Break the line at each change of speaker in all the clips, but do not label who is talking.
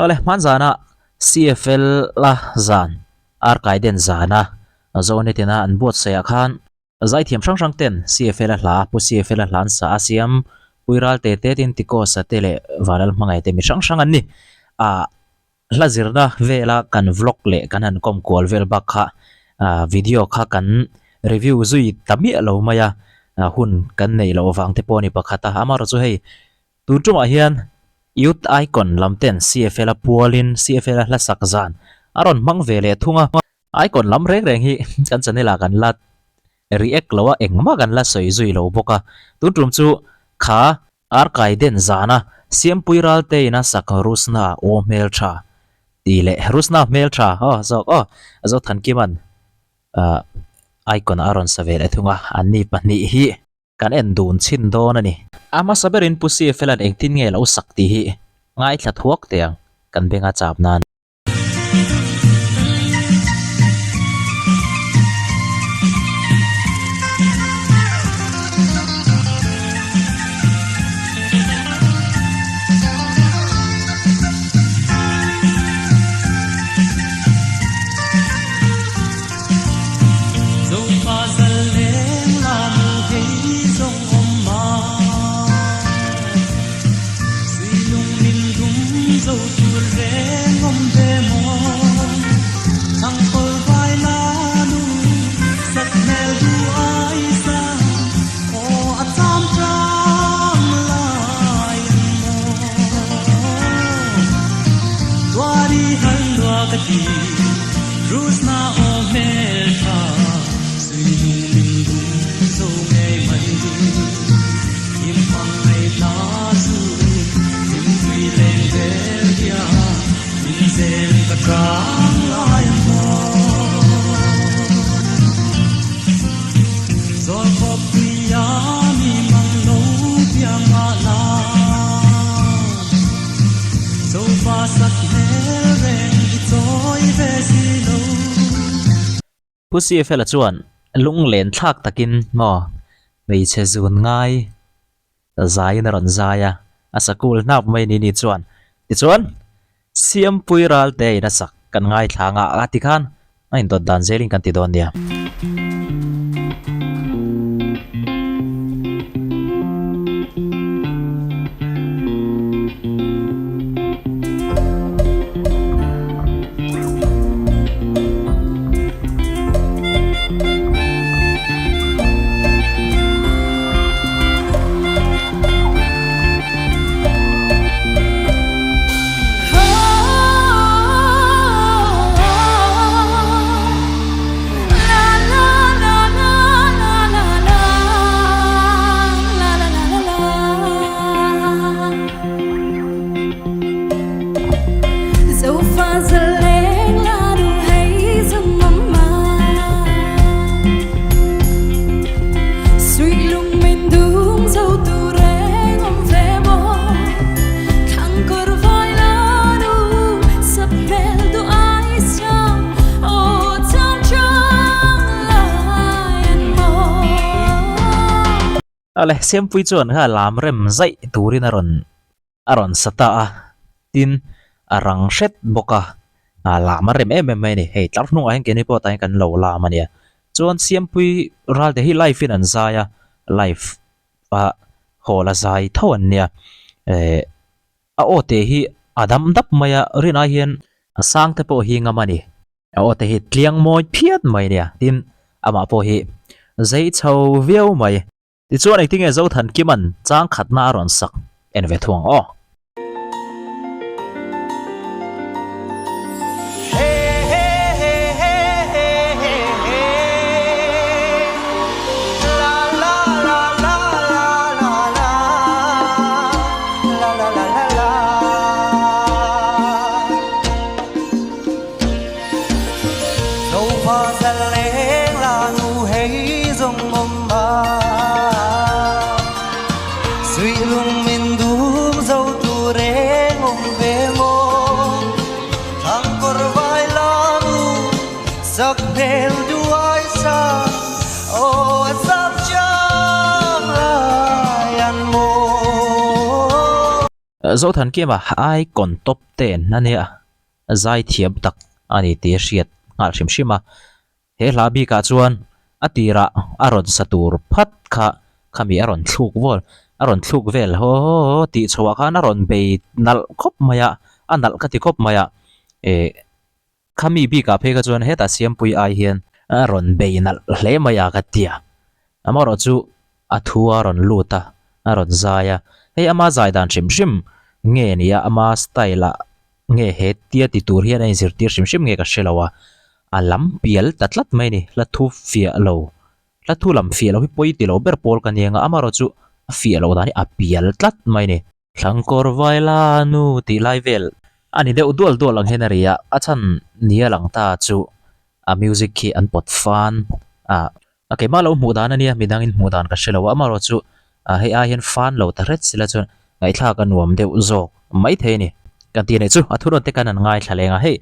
Awle, hman zana CFL a zan, Arkaiden zana Zonetina an buatsaih ah khan Zaithiam hrang hrang ten CFL a hla, Pu CFL a hla an sa a siam, Pui Ral te te tin Ticos-a te leh Vanlal Hmangaih te mi hrang hrang an ni. Ah hla zirna vela kan vlog leh kan han kawm kual vel bak kha ah video kha kan review zui ta miah lo mai a, hun kan neih loh vang te pawh a ni pakhat a, amaherawh chu hei tun tumah hian Youth Icon lam ten CFL a pualin CFL a hla sak zan a rawn hmang ve leh thung a. Icon lam reng reng hi kan channel ah kan la react lo a, engmah kan la sawi zui lo bawk a. Tun tum chu kha Arkai den zana Siampui Ralte in a sak Rusna aw hmeltha tih leh Rusna hmeltha aw zawk aw Zothankima'n Icon a rawn sa ve leh thung a, anni pahnih hi kan en dun chhin dawn a ni. A hmasa berin Pu CFL-a'n engtin nge lo sak tih hi ngaithla thuak teh ang kan benga chap nan. Pu CFL-a chuan lunglen thlak takin maw hmeichhe zun ngai zaiin a rawn zai a, a sakul hnap mai ni ni chuan tichuan Siampui Ralte in a sak kan ngaithla ang a, a ti khan a indawt dan zelin kan ti dawn nia. Awle, Siampui chuan kha lam rem zaih turin a rawn a rawn sa ta a, tin a rang hret bawk a, a lam a rem em em mai a ni. Hei tlar hnungah hian keini pawh tah hian kan lo lam a nia. Chuan Siampui Ralte hi live in an zai a, live a hawl a zai tho an nia. Eh a aw te hi a dam dap mai a, rinai hian a sang te pawh hi ngam a ni. A aw te hi tliang mawi phian mai a nia, tin amah pawh hi zei chho viau mai. Tichuan engtinge Zothankima'n chang khatna a rawn sak en ve thung ang aw. Zothankima icon top ten a nia, zaithiam tak a ni tih a hriat nghal hrim hrim a. He hla bikah chuan a tirah a rawn sa tur phat kha khami a rawn thluk vel a rawn thluk vel haw haw haw tih chhoah khan a rawn bei nalh khawp mai a, a nalh ka ti khawp mai a, eh khami bikah phei kha chuan hetah Siampui ai hian a rawn bei nalh hle mai a ka ti a, amaherawh chu a thu a rawn lut a, a rawn zai a, hei ama zai dan hrim hrim nge ni a, ama style ah nge he tia ti tur hian a inzirtir hrim hrim nge ka hre lo a, a lam pial ta tlat mai a ni, hla thu fiah lo, hla thu lam fiah lo hi pawi ti lo ber pawl ka ni anga amaherawh chu a fiah loh dan hi a pial tlat mai a ni. Thlangkawr vaila nu tih lai vel a ni deuh dual dual ang hian a ri a, a chhan nia lang ta chu a music khi an pawt fan a. A keimah lo hmuh dan a nia, midangin hmuh dan ka hre lo a, amaherawh chu hei ai hian fan lo ta hret sila chuan ngaihthlak a nuam deuh zawk mai thei a ni. Kan tih neih chu a thunawn te kan han ngaithla leng a, hei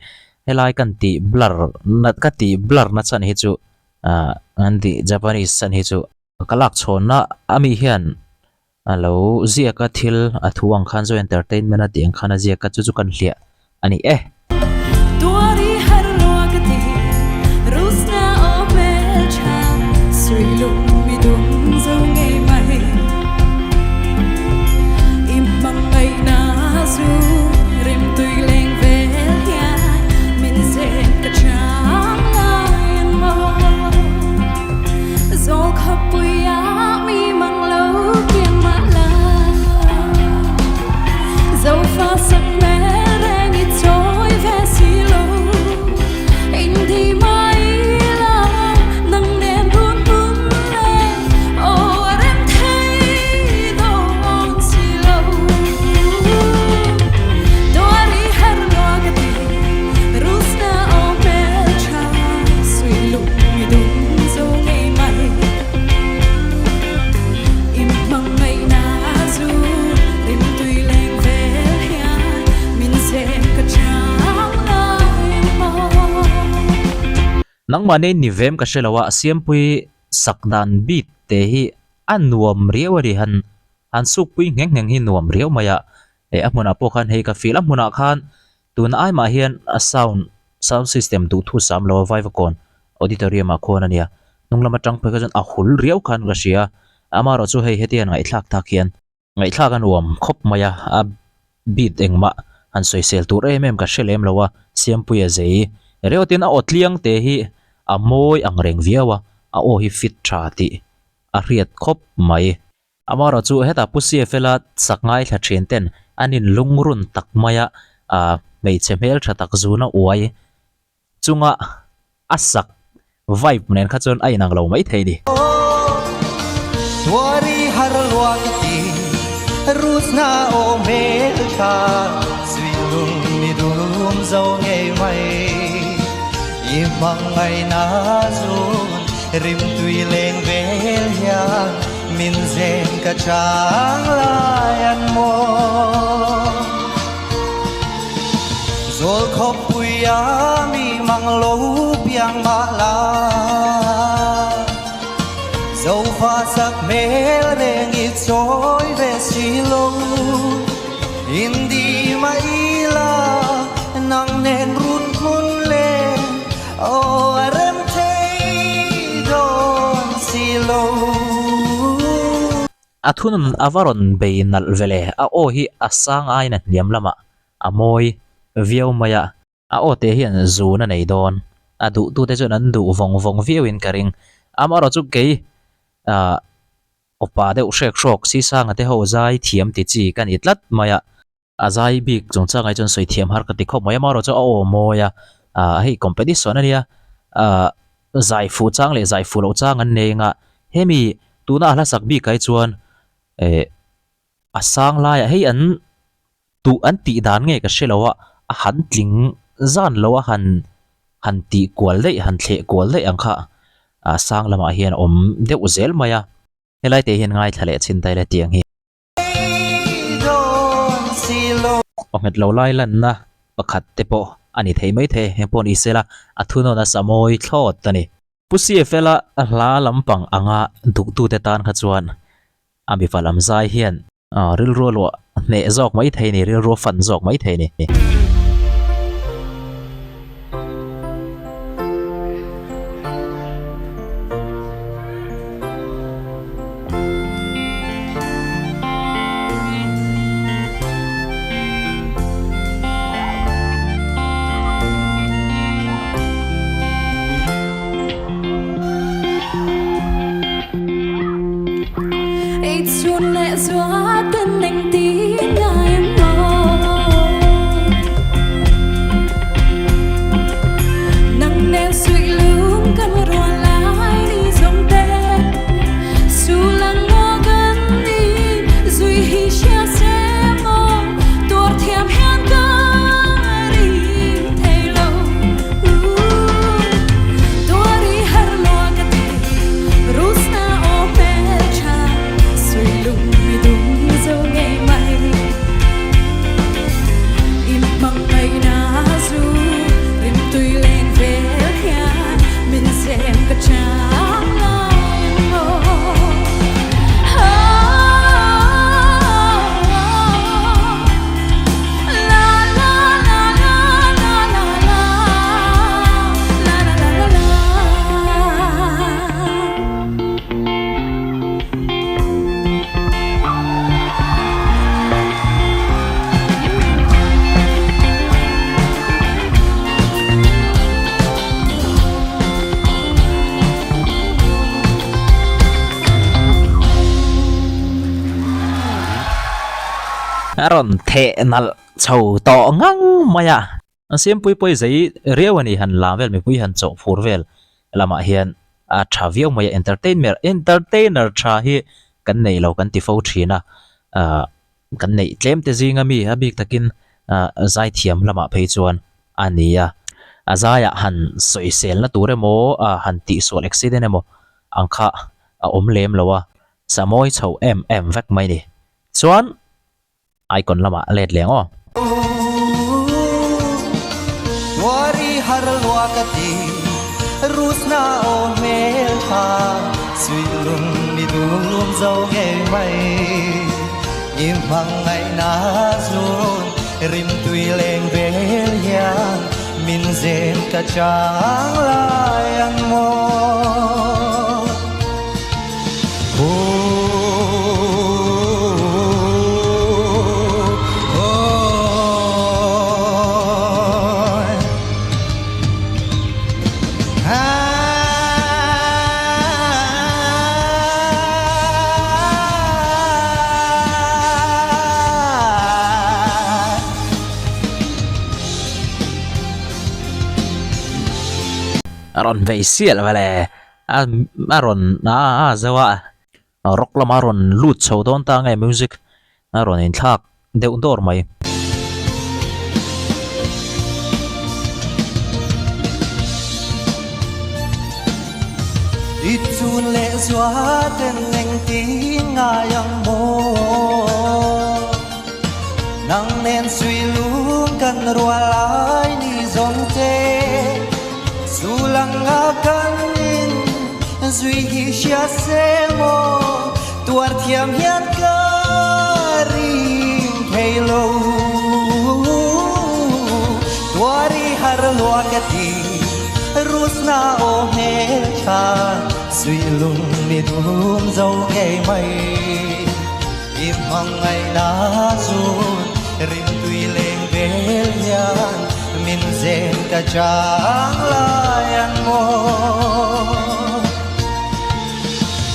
helai kan tih blur na ka tih blur na chhan hi chu ah an tih Japanese chhan hi chu ka lak chhawnna ami hian A lo ziak a thil a thu ang khan Zo Entertainment a tih ang khan a ziak a chu chu kan hliah a ni e.
Tuari har lua ka ti Rusna aw hmel tha Sui lung mi dum zo ngei mai I hmangaihna zu rim tui leng vel hian Min zem ka chang lai an maw Zawl khawpuia mi mang lo kiang mah la Zofa sak hmel reng i chawi ve si lo In di mai la nang nen run hmun le Aw a rem thei dawn si lo Tuar i har lua ka ti Rusna aw hmel tha Sui lung i dum zo ngei mai Im hmangaihna zu rim tui leng vel hian min zem ka chang lai ang maw.
Nangmah nei ni vem ka hre lo a, Siampui sak dan bik te hi a nuam riau a ni, han han sukpui ngheng ngheng hi nuam riau mai a, eh a hmunah pawh khan hei ka feel a hmunah khan Tuna ai mah hian a sound sound system duh thu sam lo a Vaivakawn auditorium ah khuan a nia. Hnung lam atang phei kha chuan a hul riau khan ka hria a, amaherawh chu hei heti han ngaihthlak tak hian ngaihthlak a nuam khawp mai a, a beat engmah han sawisel tur em em ka hre lem lo a, Siampuia zei reuh tin a aw tliang te hi a mawi ang reng viau a, a aw hi fit tha tih a hriat khawp mai. Amaherawh chu hetah Pu Siafela sak ngaithla thin ten an in lungrun tak mai a, ah hmeichhe hmeltha tak zuna uai chunga a sak vibe nen kha chuan a inang lo mai thei a ni.
Tuari har lua ka ti, Rusna aw hmeltha, Zui lung ni dum zo ngei mai, I hmangaihna zun rim tui leng vel hian Min zeng ka chang lai an maw Zawl khawpui a mi mang lo piang mah la Zofa sak hmel reng i chawi ve si lo Indi mah ila nang nen run hmun leng Aw a rem thei dawn si lo.
A thunun a va rawn bei nalh ve le, a aw hi a sang aiin a hniam lamah a mawi viau mai a, a aw te hian zun a nei dawn, a duhtute chuan an duh vawng vawng viauin ka ring, amaherawh chu kei ah awpa deuh hrek hrawk Sisanga te ho zai thiam ti chi ka ni tlat mai a. A zai bik chungchang ai chuan sawi thiam har ka ti khawp mai a, amaherawh chu a aw mawi a, ah hei competition a nia, ah zai fuh chang leh zai fuh loh chang an nei anga hemi tuna a hlasak bik ai chuan eh a sang laiah hei an tuh an tih dan nge ka hre lo a, a han tling zan lo a han han tih kual daih han thleh kual daih ang kha a sang lamah hian a awm deuh zel mai a, helai te hian ngaithla leh chhin ta ila tiang hi. Aw nghet lo lai lanna pakhat te pawh a ni thei mai thei, heng pawh ni sela a thunawn a sa mawi thlawt a ni. Pu CFL-a hla lampang anga duhtute tan kha chuan a mipa lam zai hian rilru a luah hneh zawk mai thei a ni, rilru a fan zawk mai thei a ni. A rawn theh nalh chho tawh ngang mai a. An siampui pawh i zei riau a ni, han lam vel mipui han chawh phur vel lamah hian a tha viau mai a, entertainmer entertainer tha hi kan neih lo kan ti fo thin a, ah kan neih tlem te zinga mi a bik takin ah zaithiam lamah phei chuan a ni a, a zaiah han sawiselna tur emaw ah han tihsual accident emaw ang kha a awm lem lo a, sa mawi chho em em vek mai a ni. Chuan. Icon lamah let leh ang aw.
Tuari har lua ka ti Rusna aw hmel tha Suihlung mi dum zo ngei mai I hmangaihna zun rim tui leng vel hian Min zen ka chang lai ang maw.
A rawn vei sial vale. A a rawn a a zo a rock lama a rawn lut chho dawn ta nge music a rawn inthlak deuh dawr mai.
I chun leh zua ten engtin ngai ang maw Nang nen sui lung kan rual lai ni zawng te. Chu langa kan in zui hi hria se maw tuar thiam hian ka ring thei lo. Tuar i har lua ka ti Rusna aw hmel tha suih lung mi dum zo ngei mai. I hmangaihna chun rim tui leng vel hian min zen ka chang lai ang maw.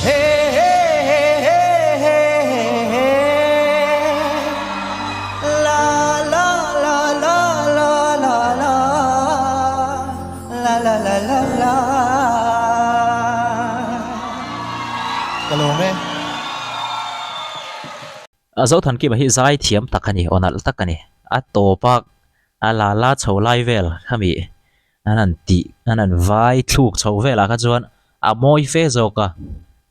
He he he he he he La la la la la la la La la la la la Ka lawm e.
A Zothankima hi zai thiam tak a ni, aw nalh tak a ni. A tawp a, a la la chho lai vel khami an han tih, an han vai thluk chho velah kha chuan a mawi fe zawk a,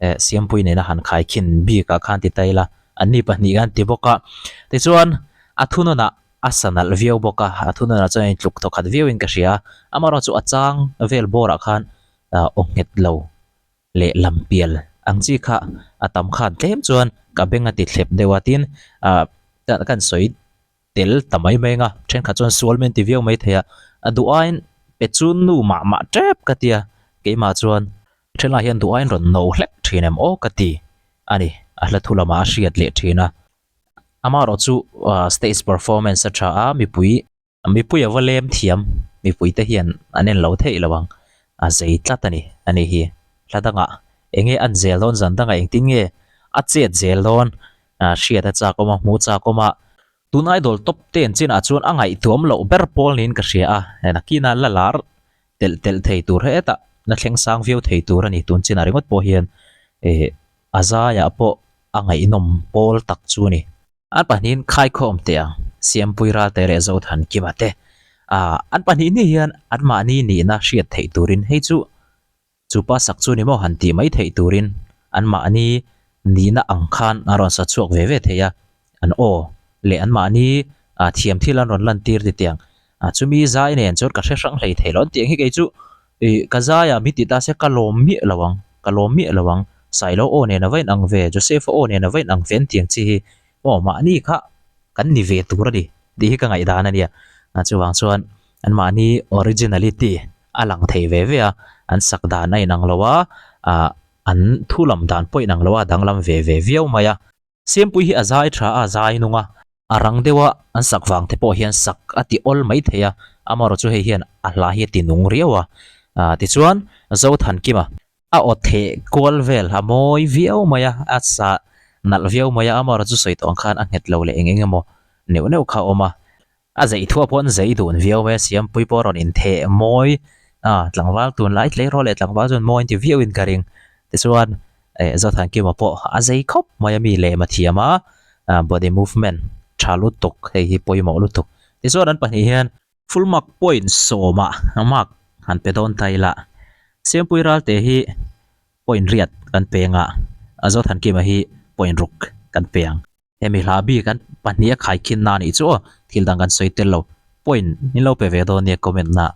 eh Siampui nena han khaikhin bikah khan ti ta ila, anni pahnih khan ti bawk a. Tichuan a thunawnah a sa nalh viau bawk a, a thunawnah chuan a intluk thawkhat viauin ka hria a, amaherawhchu a chang vel bawrah khan aw nghet lo. leh lampial ang chi kha a tam khan tlem chuan ka beng a ti thlep deuh a tin ah. Kan sawi tel ta mai mai ang a, thenkhat chuan sual min ti viau mai thei a, a duh aiin pe chu nu mah mah tep ka tia, keimah chuan thenlai hian duh aiin rawn no hlek thin em aw ka ti a ni, a hla thu lamah a hriat leh thin a. Amaherawh chu stage performance a tha a, mipui Mipui a va lem thiam, mipui te hian an en lo theih lo ang, a zei tlat a ni, a ni hi. Hla dangah eng nge an zel dawn, zan dangah engtin nge a chet zel dawn, hriat a chak awm a, hmu chak awm a. Tun idol top ten chinah chuan a ngaihtuam loh ber pawl niin ka hria a, nakina la lar telh telh thei tur hetah la thleng sang viau thei tur a ni, tun chinah ringawt pawh hian a zaiah pawh a ngaihnawm pawl tak chu a ni. An pahnihin khaikhawm teh ang, Siampui Ralte leh Zothan Kima te. Ah, an pahnih ni hian anmahni nihna hriat theih turin hei chu chupa sak chu ni maw han tih mai theih turin anmahni nihna ang khan an rawn sa chhuak ve ve thei a, an aw leh anmahni thiam thil an rawn lantir ti tiang. Ah, chumi zai nen chuan ka hre hrang hlei thei lo an tih ang hi kei chu ih ka zaiah min ti ta se ka lawm miah lo ang, ka lawm miah lo ang, Sailo aw nen a va inang ve, Joseph-a aw nen a va inang ve an tih ang chi hi aw mahni kha kan ni ve tur a ni tih hi ka ngaihdan a nia. Chuvang chuan anmahni originality a lang thei ve ve a, an sak dan a inang lo a, ah an thu lam dan pawh a inang lo a, a danglam ve ve viau mai a. Siampui hi a zai tha a, a zai nung a, a rang deuh a, an sak vang te pawh hian sak a ti awl mai thei a, amaherawh chu hei hian a hla hi a ti nung riau a, ah tichuan Zothankima a aw theh kual vel a mawi viau mai a, a sa nalh viau mai a, amaherawh chu sawi tawh ang khan a nghet lo leh eng eng emaw neuh neuh kha a awm a. A zei thuah pawh an zei dun viau mai a, Siampui pawh a rawn intheh mawi a, tlangval tun lai tleirawl leh tlangval chuan mawi an ti viau in ka ring. Tichuan eh Zothankima pawh a zei khawp mai a mi lem a thiam a, body movement tha lutuk hei hi pawimawh lutuk. Tichuan an pahnih hian full mark point sawmah mark han pe dawn ta ila, Siampui Ralte hi point riat kan peng a, Zothankima hi point ruk kan pe ang. Hemi hla bik an pahnih a khaikhin na anih chu aw, thil dang kan sawi tel lo. Point min lo pe ve dawn nia comment na.